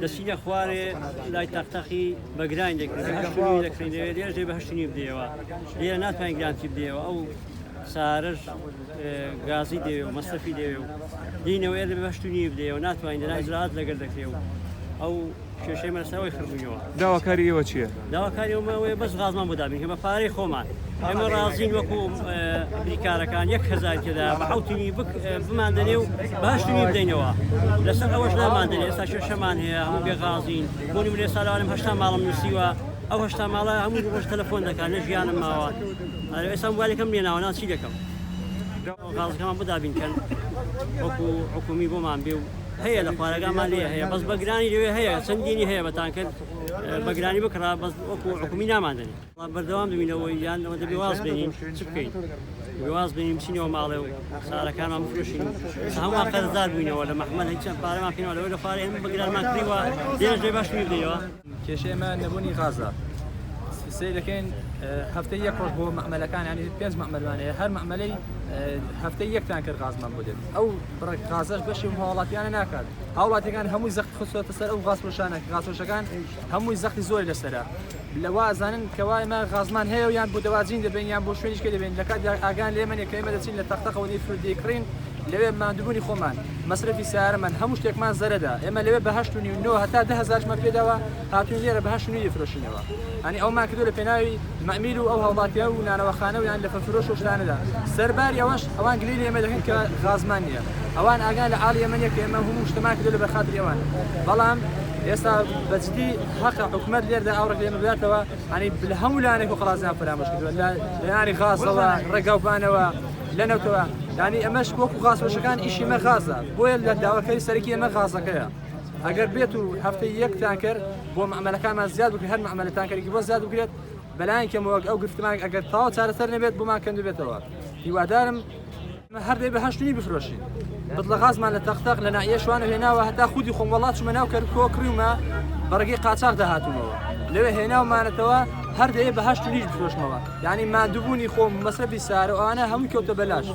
دەچینە خوارێ لای تەقتەقی بە گرانی دەکرێت بە هەشت و نیو دەکرین لەوێ لێرەش دەبێ بە هەشت و نیو بدەیەوە لێرە ناتوانین گرانتی بدەیەوە ئەو سارەش گازی دەوێ و مەسرەفی دەوێ و دینەوە ئێرە دەبێ بە هەشت و نیو بدەیەوە ناتوانین دەنا ئیجرائات لەگەر دەکرێ و ئەو کێشەی مە لەسەر ئەوەی خڕبووینەوە. داواکاری ئێوە چییە؟ داواکاری ئێمە ئەوەیە بەس غازمان بۆ دابین کەن بە پارەی خۆمان. ئێمە ڕازین وەکو بریکارەکان یەک هەزاری تێدا بە حەوت و نیو بماندەنێ و بە هەشت و نیو بدەینەوە. لەسەر ئەوەش ناماندەنێ ئێستا کێشەمان هەیە هەموو بێ غازین. بۆ نمونە ئێستا لەوانم 80 ماڵم نووسیوە ئەو 80 ماڵە هەموو ڕۆژ تەلەفۆن دەکات نە ژیانم ماوە. ئەرێ ئێستا موبایلەکەم لێ ناوە نا چی دەکەم؟ غازەکەمان بۆ دابین کەن وەکو حکومی بۆمان بێ و هەیە لە خوارەگامان لێ هەیە بەس بەگرانی لەوێ هەیە چەندینی هەیە بە تانکەر بەگرانی بکڕا بەس وەکو حکومی ناماندنی بەردەوام دەبینەوە یان ئەوە دەبێ واز بێنین چ بکەین دەبێ واز بێنین بچینەوە ماڵێ و سارەکانمان بفرۆشین هەمووان قەرزدار بووینەوە لە مەحمەل هیچ پارەمان پێنەوە لەوەی لە خوارێ ئێمە بەگرانمان کڕیوە لێرەش دەبێ باش بدەینەوە. کێشەی ئێمە نەبوونی غازە سەیر دەکەین هەفتەی یەک ڕۆژ بۆ مەعمەلەکان ینی پێنج مەعمەلمان هەیە هەر مەعمەلەی هەفتەی یەک تانکەر غازمان بۆ دێت ئەو بڕێک غازەش بەشی هاوڵاتیانە ناکات هاوڵاتیەکان هەمووی زەخت خستووەتە سەر ئەو غازفرۆشانە غازفرۆشەکان هەمووی زەختی زۆری لەسەرە لەوە ئەزانن کەوا ئێمە غازمان هەیە و یان بۆ دەواجین دەبێن یان بۆ شوێنیشکە دەبێن لە کاتدا ئاگان لێمە نیە کە ئێمە دەچین لە تەقتەقەوە دەیکڕین لەوێ ماندووبوونی خۆمان مەسرەفی سەیارەمان هەموو شتێکمان زەرەدە ئێمە لەوێ بە هەشت و نیو نۆ هەتا دە هەزارشمان پێداوە هاتوین لێرە بە هەشت و نیو دەیفرۆشینەوە یانی ئەومان کردو لە پێناوی مەمیل و ئەو هاوڵاتیە و نانەوەخانە و یان لەفە فرۆش و شتانەدا سەرباری ئەوەش ئەوان گلەی لە ئێمە دەکەن کە غازمان نییە ئەوان ئاگان لە عاڵی ئێمە نییە کە ئێمە هەموو شتەمان کردو لە بەرخاتری ئەوان بەڵام ئێستا بەجدی حەقە حکومەت لێردا ئاوڕێک لە ئێمە بداتەوە یانی لە هەموو لایەنێک و قەڵازیان فەرامۆش کردووە لە لایەنی غازەوە ڕێگاوبانەوە لە نەوتەوە یانی ئەمەش وەکو غازفرۆشەکان ئیشی مە غازە بۆیە لە داواکاری سەرەکی ئێمە غازەکەیە ئەگەر بێت و هەفتەی یەک تانکەر بۆ مەعمەلەکانمان زیاد بکرێت هەر مەعمەلە تانکەرێکی بۆ زیاد بکرێت بەلایەن کەمەوە ئەو گرفتمان ئەگەر تەواو چارەسەر نەبێت بۆمان کەم دەبێتەوە هیوادارم هەر دەی بە هەشت و نیو بفرۆشین بتڵە غازمان لە تەقتەق لە ناحیە شوانە هێناوە هەتا خودی خۆم وەڵا چوومە ناو کەرکووکەوە کڕیومە بە ڕێگەی قاچاخ داهاتوومەوە لەوێ هێناومانەتەوە هەر دەیە بە هەشت و نیو بفرۆشمەوە یعنی ماندووبوونی خۆم مەسرەفی سارە و ئەوانە هەمووی کەوتە بەلاش.